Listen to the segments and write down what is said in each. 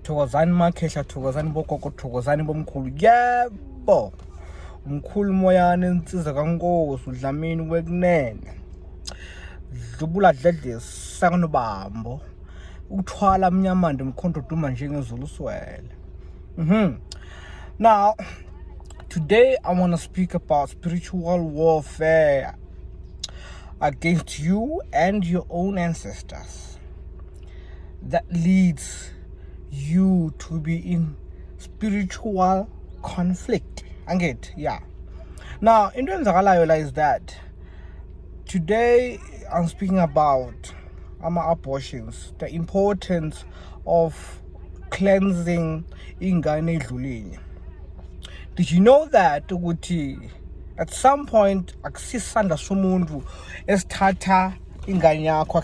Thokozani makhehla, thokozani bogogo, thokozani bomkhulu. Yebo. Umkhulu Moyane, insizwa kaNkosi uDlamini wekunene. Dlubula dledle sakanobambo. Ukuthwala mnyamande mkhonto duma njengezulu swele. Now, today I want to speak about spiritual warfare against you and your own ancestors that leads you to be in spiritual conflict. Angithi? Yeah. Now, into enzakalayo la is that today I'm speaking about ama-abortions, the importance of cleansing ingane edlulinye. Did you know that ukuthi at some point akusisandla somuntu esithatha ingane yakho,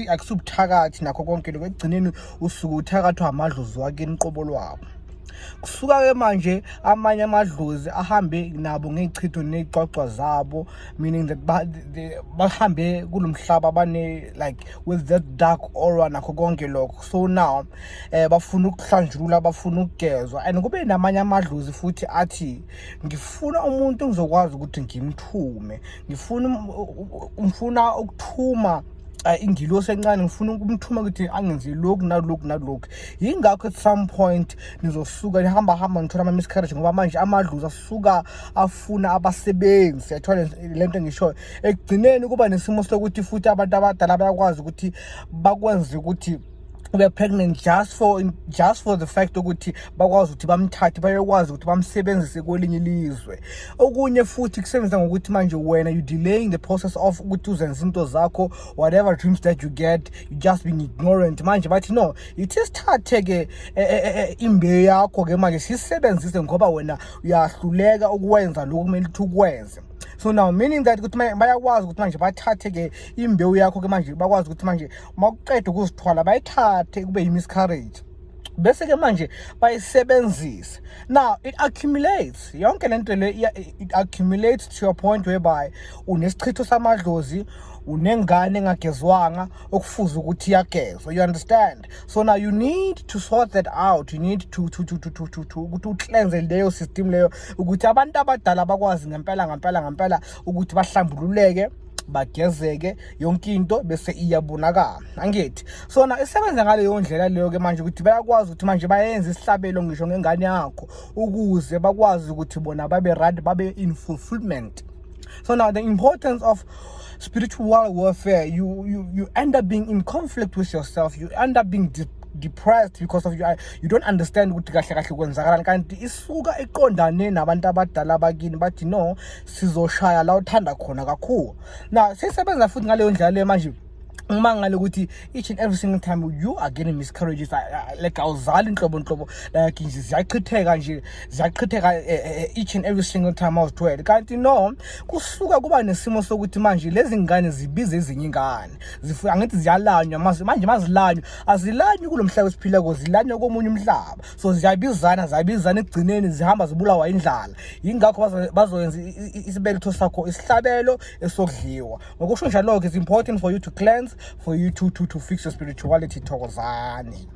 akusibuthakathi nakho konke lokho, ekugcineni usuke uthakathwa amadlozi wakini qobo lwabo? Kusuka-ke manje amanye amadlozi ahambe nabo ngey'chitho ney'xoxwa zabo, meaning that bahambe kulo mhlaba bane like with that dark aura nakho konke lokho. So now bafuna ukuhlanjulula, bafuna ukugezwa, and kube namanye amadlozi futhi athi, "Ngifuna umuntu engizokwazi ukuthi ngimthume, ngifuna ukuthuma ingilosi encane, ngifuna ukumthuma ukuthi angenzi lokhu nalokhu nalokhu." Yingakho at some point nizosuka nihamba hamba nithola ama-miscarriage, ngoba manje amadlozi asuka afuna abasebenzi. Yathola lento engishoyo? Ekugcineni kuba nesimo sokuthi futhi abantu abadala bayakwazi ukuthi bakwenze ukuthi ube pregnant just for the fact ukuthi bakwazi ukuthi bamthathe, bayokwazi ukuthi bamsebenzise kwelinye ilizwe. Okunye futhi kusebenza ngokuthi manje wena you delaying the process of ukuthi uzenze into zakho, whatever dreams that you get, you just being ignorant. Manje bathi, "No, ithi sithathe ke imbewu yakho ke manje sisebenzise, ngoba wena uyahluleka ukwenza lokhu kumele ukuthi ukwenze." So now, meaning that ukuthi bayakwazi ukuthi manje bathathe ke imbewu yakho ke manje, bakwazi ukuthi manje makuqeda ukuzithwala bayithathe, kube yi-miscarriage, bese ke manje bayisebenzise. Now it accumulates yonke lento le, it accumulates to a point whereby unesichitho samadlozi, unengane engagezwanga okufuze ukuthi iyagezwa. You understand? So now you need to sort that out. You need to ukuthi ucleanse leyo system leyo, ukuthi abantu abadala bakwazi ngempela ngempela ngempela ukuthi bahlambululeke, bagezeke, yonke into bese iyabonakala. Angithi? So na isebenza ngaleyo ndlela leyo ke manje, ukuthi bayakwazi ukuthi manje bayenze isihlabelo ngisho ngengane yakho, ukuze bakwazi ukuthi bona babe right, babe in fulfillment. So now, the importance of spiritual warfare: you end up being in conflict with yourself, you end up being depressed because of you don't understand ukuthi kahle kahle kwenzakalani, kanti isuka iqondane nabantu abadala bakini. Bathi, "No, sizoshaya la uthanda khona kakhulu." Now sisebenza futhi ngaleyo ndlela leyo. Manje ngimangale ukuthi each and every single time you are getting miscarriages, like awuzali inhlobo nhlobo, like nje ziyachitheka nje, ziyachitheka each and every single time awuzithwele. Kanti no, kusuka kuba nesimo sokuthi manje lezi ngane zibiza ezinye ingane. Angithi ziyalanywa manje mazilanywa, azilanywi kulo mhlaba esiphila kuwo, zilanywa komunye umhlaba. So ziyabizana, ziyabizana, ekugcineni zihamba zibulawa indlala. Yingakho bazoyenza isibeletho sakho isihlabelo esokudliwa. Ngokusho njalo-ke, it's important for you to cleanse, for you to fix your spirituality. Thokozani.